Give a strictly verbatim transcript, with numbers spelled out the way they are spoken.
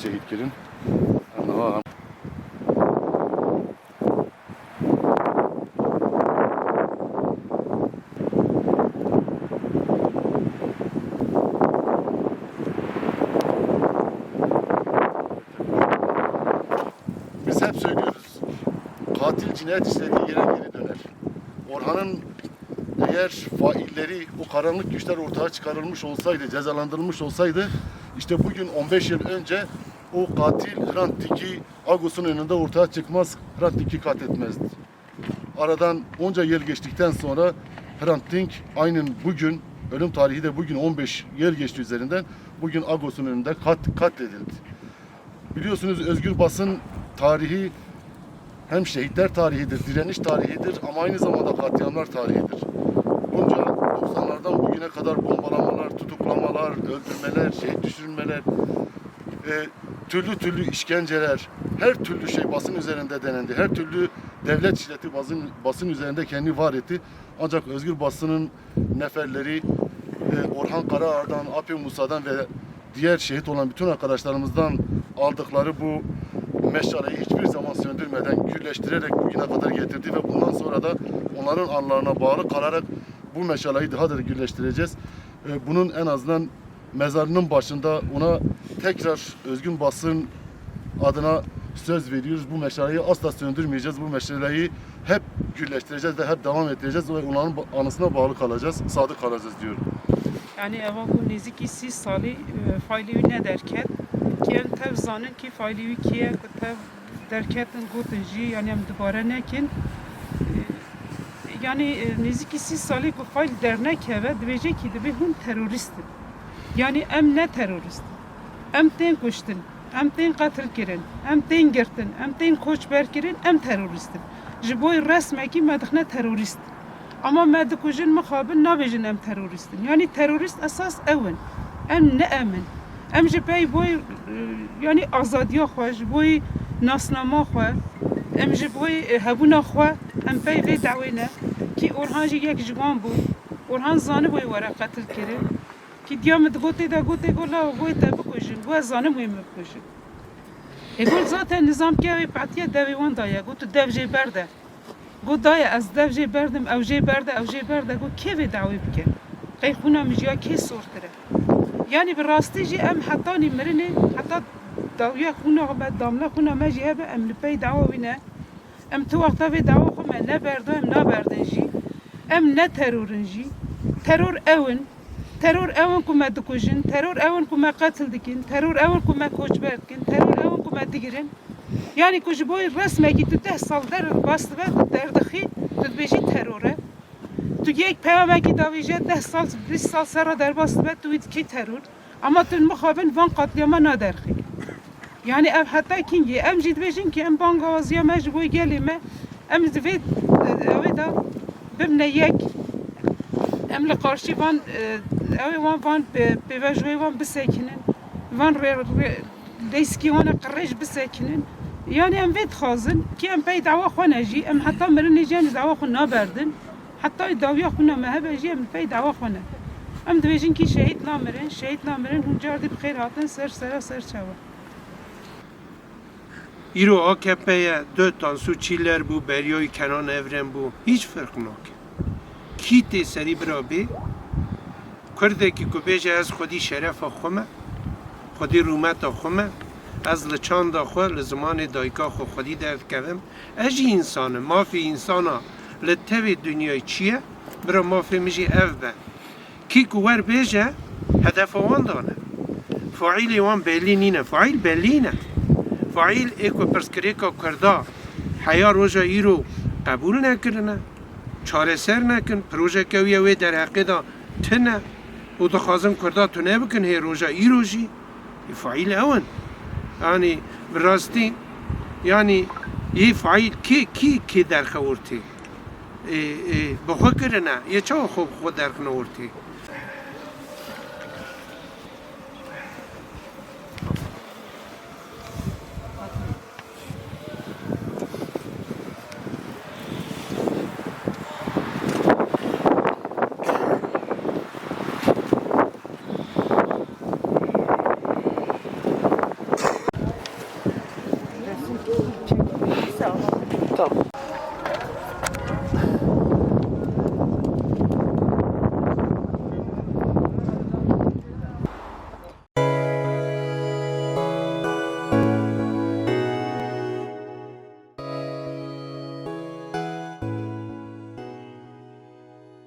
Şehîd kirin. Em niha em Biz hep söylüyoruz. Katil cinayet işlediği yere geri döner. Orhan'ın eğer failleri, o karanlık güçler ortaya çıkarılmış olsaydı, cezalandırılmış olsaydı, işte bugün on beş yıl önce o katil Hrant Dink'i Agos'un önünde ortaya çıkmaz, Hrant Dink'i katletmezdi. Aradan onca yıl geçtikten sonra Hrant Dink aynen bugün, ölüm tarihi de bugün on beş yıl geçti üzerinden, bugün Agos'un önünde kat-, katledildi. Biliyorsunuz, özgür basın tarihi hem şehitler tarihidir, direniş tarihidir ama aynı zamanda katliamlar tarihidir. Bunca doksanlardan bugüne kadar bombalamalar, tutuklamalar, öldürmeler, şehit düşürülmeler, e, türlü türlü işkenceler, her türlü şey basın üzerinde denendi. Her türlü devlet şiddeti basın, basın üzerinde kendini var etti. Ancak özgür basının neferleri, e, Orhan Karaağır'dan, Apê Musa'dan ve diğer şehit olan bütün arkadaşlarımızdan aldıkları bu meşaleyi hiçbir zaman söndürmeden, külleştirerek bugüne kadar getirdi ve bundan sonra da onların anılarına bağlı kalarak bu meşaleyi daha da külleştireceğiz. E, bunun en azından mezarının başında ona tekrar özgün basın adına söz veriyoruz. Bu meşaleyi asla söndürmeyeceğiz. Bu meşaleyi hep külleştireceğiz ve hep devam ettireceğiz ve onların ba-, anısına bağlı kalacağız, sadık kalacağız diyorum. Yani eva ku nêzîkî sî salî, e, faîlê wî ne derket. Ki em tev zanin ki faîlê wî kî ye, ku tev derketin gotin jî, yani em dubare nekin. E, yani, e, nêzîkî sî salî ku faîl dernekeve, dibêje ki dibê hûn terorîst in. Yani em ne terorîst in. Em tên kuştin, em tên qetil kirin, em tên girtin, em tên koçber kirin, em terorîst in. Ji bo resmekî me dixine terorîst. Ama me dikujin, mixabin nabêjin em terorîst in. Yani terorîst esas ew in. Em ne em in. Em ji pey boy, e, yani azadiya xwe, ji boy nasnama xwe, em ji boy, e, hebûna xwe, em pey vê dawê ne. Ki Orhan jî yek ji wan bû. Orhan zaniboy were qetil kirin. Ki diya min di gotê de gotê, got, "Lawo, got te bikujin." Got, "Ez zanim wê min bikujin." Ê got, "Zaten nizam ke wê partiye devê wan daye." Got, "Tu dev jê berde." Got, "Daye, ez dev jê berdim, ew jê berde, ew jê berde." Got, "Kê vê dawê bike? Qey xûna min jiya kê sortir e?" Yani bi rastî jî em hetanî mirinê, heta dawiya xûna me, damla xûna me jî hebe, em li pey dawa wî ne. Em tu wexta vê dawa xwe me neberdo, em naberdin jî. Em ne teror in jî. Teror ew in. Teror ew in ku me dikujin. Teror ew in ku me qetil dikin. Teror ew in ku me koçber dikin. Teror ew in ku me digirin. Yani ku ji bo resmekî tu deh sal derbas dibe, tu derdixî, tu dibêjî teror e. Tu yek peyamekî davêje deh sal, bîst sal ser re derbas dibe, tu wî dikî teror. Ama tu mixabin van qatliyama naderxî. Yani ev heta kîngî? Em jî dibêjin ki em bangawaziya me ji bo gelê me, em di vê, ew ê de bibine yek. Em li qarşî van, e, ew ê wan, van pê-, pêvajoyê wan bisekinin. Van rê-, rê-, leyskî wan ê qirêj bisekinin. Yani em vê dixwazin ki em pey dawa xwe ne jî, em heta mirinê jî em dawa xwe naberdin. Heta dawiya xwe ne me hebe jî em pey dawa xwe ne. Em dibêjin ki şehîd namirin, şehîd namirin, hûn cardî bi xêr hatin ser sera ser çawa. Îro A K P ye, dö Tansu Çiller bû, beriya wî Kenan Evren bû. Hiç ferq nake. Kî tê serî bira bê? Kurdekî ku bêje ez xwedî şerefa xwe me, xwedî rûmeta xwe me, ez li çanda xwe, li zimanê dayika xwe xwedî derdikevim. Ez jî însan im, mafê însana li tevê dinyayê çi ye? Bira mafê min jî ev be. Kî ku wer bêje, hedefa wan dane. Faîlê wan belî nîne. Faîl belî ne. Faîl ê ku pirsgirêka Kurda heya roja îro qebûl nekirine, çareser nekin, projeke wî ye wê derheqê de tune û dixwazin Kurda tune bikin hê roja îro jî. Ê faîl ew in. Yanî bi rastî, yanî yê faîl kê, kî, kê derxe ortê? Ê, ê, bi xwe kirine. Yê çawa xwe, bi xwe derxine ortê? Tamam.